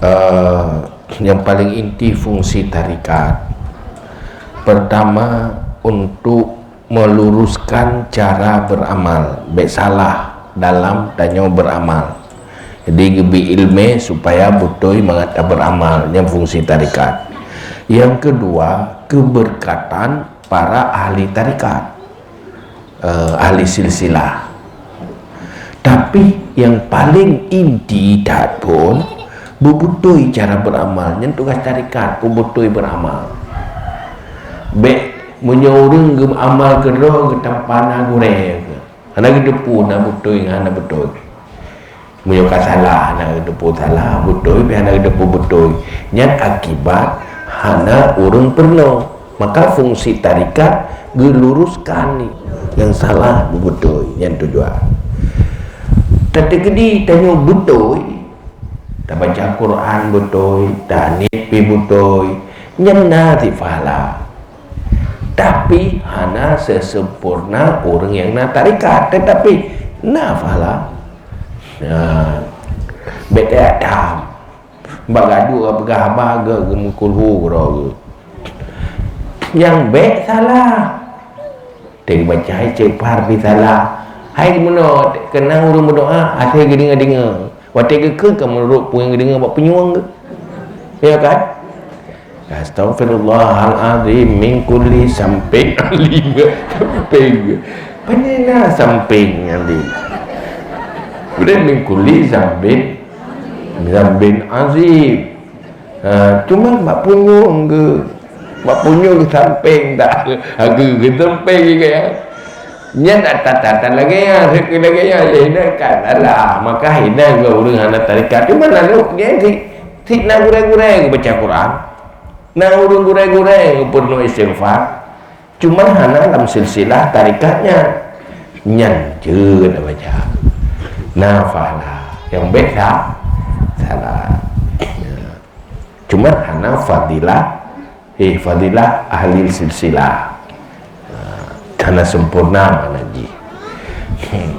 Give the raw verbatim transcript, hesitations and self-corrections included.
Eh, yang paling inti fungsi tarikat, pertama, untuk meluruskan cara beramal, bèk salah dalam tanyoe beramal. Jadi, geubri ilmu supaya beutôi mangat beramal, nyan fungsi tarikat. Yang kedua, keberkatan para ahli tarikat, eh, ahli silsilah. Tapi yang paling inti that pun, beubeutôi cara beramal. Nyan tugas tarikat, beubeutôi beramal. Bèk meunyoe ureueng geuamal keudroe geutampa na gurèe, hana geuteupeue na beutôi ngon hana beutôi. Meunyoe ka salah, hana geuteupeue salah, beutôi pih hana geuteupeue beutôi. Nyan akibat hana ureueng peurunoe. Maka fungsi tarikat geuluruskan ni, nyang salah beubeutôi, nyan tujuan. Tateukeudi tanyoe beutôi, tabaca Quran beutôi, taniet pih beutôi, nyan na cit pahala. Tapi hana sesempurna ureueng nyang na tarikat, tetapi na pahala. Nah, bèk tajak tham. Bak gaduek ka peugah haba geuh, geumeukulhu keudroe geuh. Nyang bèk salah. Teubaca istighfar pih salah. Hai meunoe, keunong ureueng meudoa, asai geudeungoe-deungoe. Watèe geukheun ka meunurot peue nyang geudeungoe bak punyueng geuh. Ya kan? Astaghfirullahalazim min kulli samping alim. Samping. Pane na samping alim? Udah min kulli samping, samping azim. Ha, cuma bak punyueng geuh. Bak punyueng samping tak. Aku ke samping juga ya. Nyan atat-atat lagèe nyan, lagèe nyan, lagèe nyan kan. Alah, maka hina geuh ureueng hana tarikat. Cuma lalu dia si, si na gurèe-gurèe geubaca Quran. Na ureueng gurèe-gurèe geupeurunoe istighfar, cuma hana lam silsilah tarikatnya. Nyan jeuet baca. Na pahala. Nyang bèk sa-, salah. Ya. Cuma hana fadilah, eh, fadilah ahli silsilah. Ya. Hana sempurna makna jih. Hmm.